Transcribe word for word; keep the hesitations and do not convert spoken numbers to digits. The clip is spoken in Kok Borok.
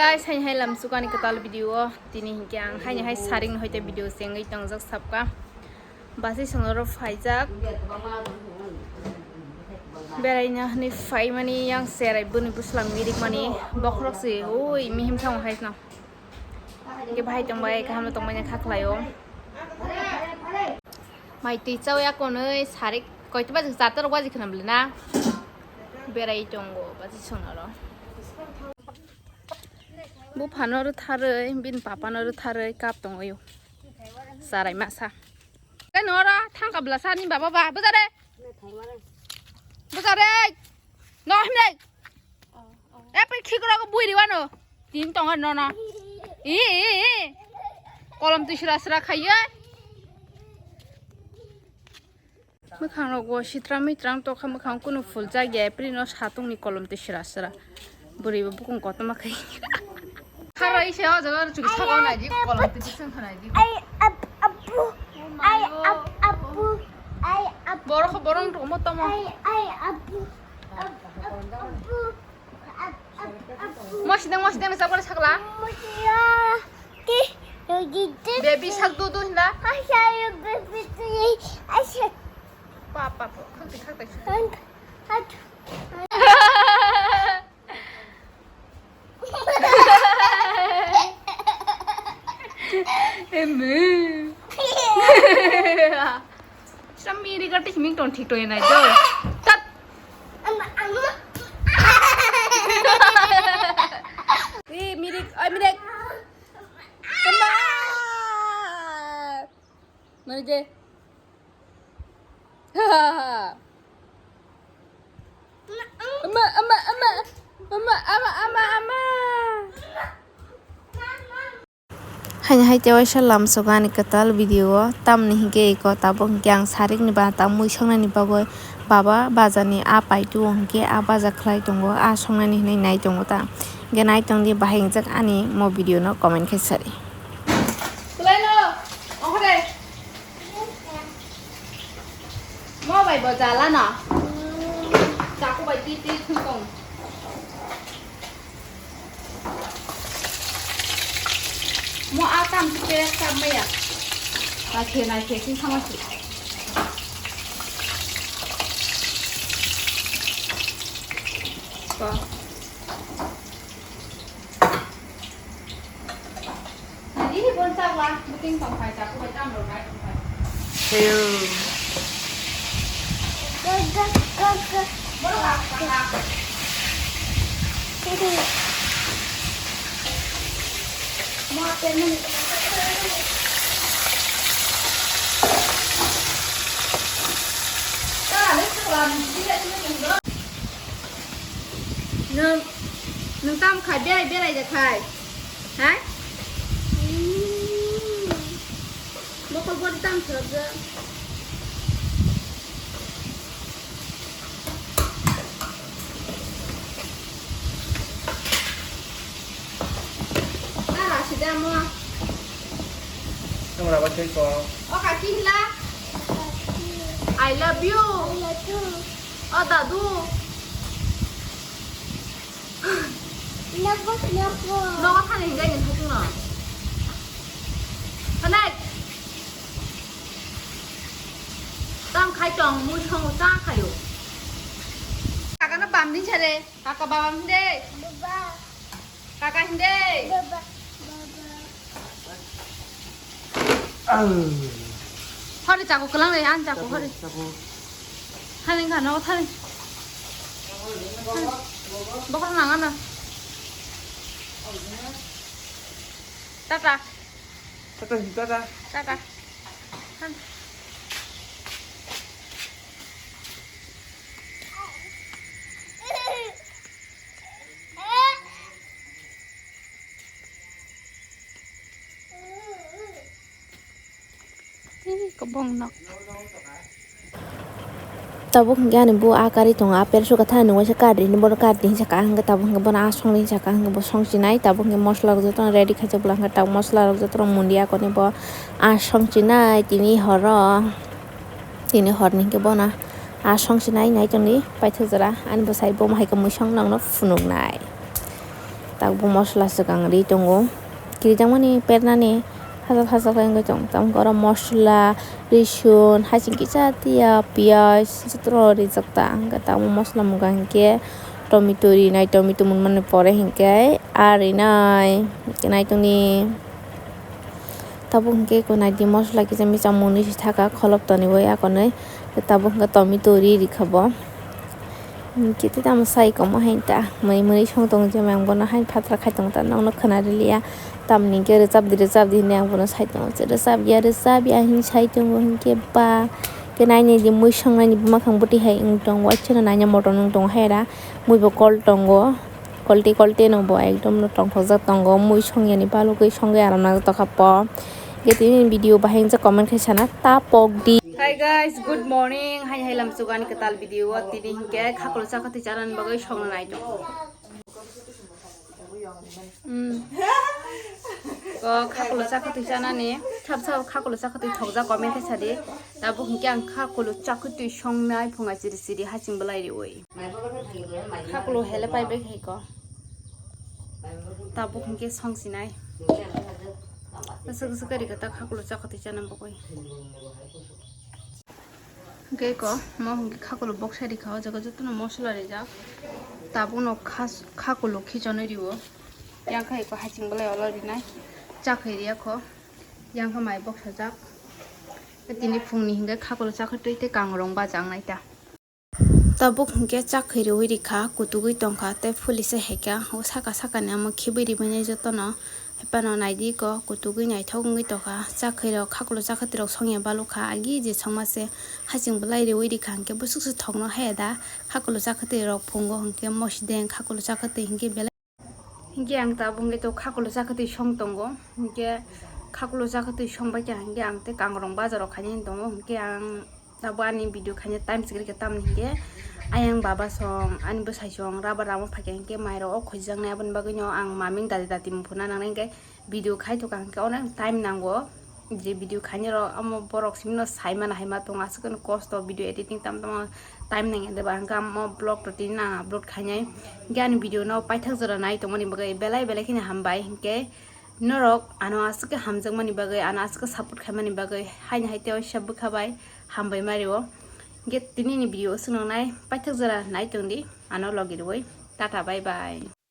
Guys, hai hai lamsukani kwtal video o. Tini hinkhe ang haini hai saring no hoite video chengwi tongjak sabka. Basi songnoro phaijak. Beraina hwnwi phaimani yang cherai bwni bwswlang mirikmani bokhorok se ui mihim thangwi hai no. Hinkhe bahai tongbai, kaham no tongbai na kha khlaio. Mai twi chawi akonwi sarik koito baji, charta rok baji khwnam le na. Berai tongo basi songnoro. Buphano rwtharwi, bini papano rwtharwi kap tongwi o. Charai masa. Tei noro thangka bwlasa ni baba ba, bwsa de. Bwsa de. No himnai. E pai khikro ko bui riwano. Tin tongo no no. I, i, i. Kolom twi sra sra khaiyo. Mwkhang rogo sitra mitrang tokha, mwkhang kunu phul jak ya, April no satung ni kolom twi sra sra. Bwrwi bo bukung kotorma khai. Kharo ise o jaga chuk saka nai di, kolom twi sung khanai di. Ai ap apu. Ai ap apu. Ai ap. Borok borok tongmo tomo. Ai ai apu. Ap ap apu. Ap ap apu. Mosideng mosideng ni sakla sakla. Mosideng. Baby sak dudu hinda. Papa po khakti khakti. Eme. Sami ri gati himing ton thik ton nai do. Tat. Ri mirik, oi mirik. Kembar. Mari je. Ama, ama, ama. Ama, ama, ama, ama. Haini hai tewaisa lamsogo ani kwtal video o, tamni hinkhe iko tabuk hinkhe ang sarikni ba tam mui songnani bagwi baba bajani a paitu o hinkhe a baja khlai tongo, a songnani hinwi nai tongo ta. Hinkhe nai tongdi bahai hingjak ani mo video no comment khai sari. Kwlaino, ongkha de. Mo bai bo jala no. Chaku bai ti ti thung tong. Mo a kam ti pe kap maya. Ba khe nai khe sing sama si. Ko. Nadi hi bon chakla, buting tong khai chaku bai tam rok nai tong khai. Heyo. Borok kak kak kak. Mo ape mani. Tara le chakla ni dia sini tong do. Nwng, nwng tamo khai, berai, berai da khai? Hai? Bokol bori tamo srapjak. Tara sida mo. Tamo raba tei ko. O kaki hila. I love you. I love you. O dadu. Nogo, nogo. Nogo thani hinjai ni thaichung no. Thanai. Tang khai tong, mui songo cha khayo. Kaka no bam din sare, kaka baba hinde. Baba. Kaka hinde. Baba. Baba. Hori chaku kwlang le, an chaku hori. Chaku. Hani kha no thani. Bokol nang ano. Tata. Tata, tata. Tata. Ih, kobong nok. Tabuk hingke ani bo a kari tongo, apple suka thani waisa kari ni bono kari hinsa ka hingke tabuk hingke bono a song hinsa ka hingke bo song chinai tabuk hingke mosla rok jotono ready khaijak bwla hingke tabuk mosla rok jotono mundi akoni bo a song chinai tini horo. Tini hor ni hingke bono a song se nai nai tongdi paithak jora ani bwsai bo hai khe mui song nang no phunuk nai. Tabuk mosla swkang ri tongo, kirijakmani pernani hachal hachal khe wngwi tongo. Tabuk oro mosla, rwisun, hasing kisa tiya, piyaj joto rijak ta. Hwnkhe tabuk mosla mwkang hinkhe tomato rinai, tomato mwnmani pore hinkhe ah rinai, naitokni. Tabuk hinkhe ko naidi mosla kisa misa mwnwi se thaka kholop toniwi akonwi. Tabuk hinkhe tomato ri rikha bo. Hinkhe tei tamo sai komo hai ta mwnwi mwnwi song tongo je ang bono hai phatra khai tongo ta nokno khna riliya. Tamni hinkhe rwchapdi rwchapdi hinwi ang bono sai tongo, rwchapya rwchapya hinwi sai tongo hinkhe ba khe nainai di mui songnani bwmakhang bwtwi hai wng tongo, waisa no naina motom wng tongo hai ra mui bo kol tongo. Kolte kolte no bo ekdom no tongthokjak tongo, mui songyani balugwi songwi aram nang tokha po. Ge tini video bahai wngjak comment khai sana ta pok di. Hi guys, good morning. Hai hai lam chugan kwtal video o tini hinkhe khakolo chakhatwi chanani bagwi songna nai tongo. Hmm. O khakolo chakhatwi chanani, khapsa khakolo chakhatwi thokjak comment khai sadi. Tabuk hinkhe ang khakolo chakhatwi songnai phunga chiri chiri haching belai riwi. Khakolo hele pai bai khaiko. Tabuk hinkhe songsinai. Aswk aswk kari kata khakolo chakhatwi chana bagwi. Hinkhe ko mo hinkhe khakolo boksa rikha o jaga jotono mosla rijak. Tabukno khas-, khakolo khichonwi riwo. Yang kha iko haching belai olo rinai. Chakhwi riyakho. Yang kha mai boksajak. Tini phungni hinkhe khakolo chakhatwi tei kangrong bajaknai ta. Tabuk hinkhe chakhwi riwi rikha, kutugwi tongkha tei phulisa haikha. O saka sakani amo khibwi ribainai jotono. Haipano naidi ko kutugwi naithok wngwi tongkha. Chakhwi rok khakolo chakhatwi rok songya balukha. Agi je songma se haching belai riwi rikha hinkhe bwswk se thokno haya da. Khakolo chakhatwi rok phungo hinkhe mosideng khakolo chakhatwi hinkhe belai. Hinkhe ang tabuk hinkhe to khakolo chakhatwi song tongo. Hinkhe khakolo chakhatwi song bai kha hinkhe ang tei kangrong bazaro khainani tongo. Hinkhe ang tabuk ani video khaina time sikirikha tamni hinkhe ayang baba song ani bwsai song rubber ramo phaikha hinkhe mairok o khoijaknai aboni bagwino ang maming dadi dadi mung phunna nangnai hinkhe video khai thokha hinkhe onek time nango. Je video khainai rok amo borok simi no sai mano hai ma tongo aswk no kosto video editing tam tamo time nang ya de ba hwnkhe amo vlog to tini nang upload khainai hinkhe ani video no paithak jora nai tongmani bagwi belai belai kheno hambai hinkhe norok ano aswk khe hamjakmani bagwi ano aswk khe support khaimani bagwi haino hai tei waisa bwkha bai hambai mario hinkhe tini ni video aswk nang nai paithak jora nai tongdi ano logi rwui tata bye bye.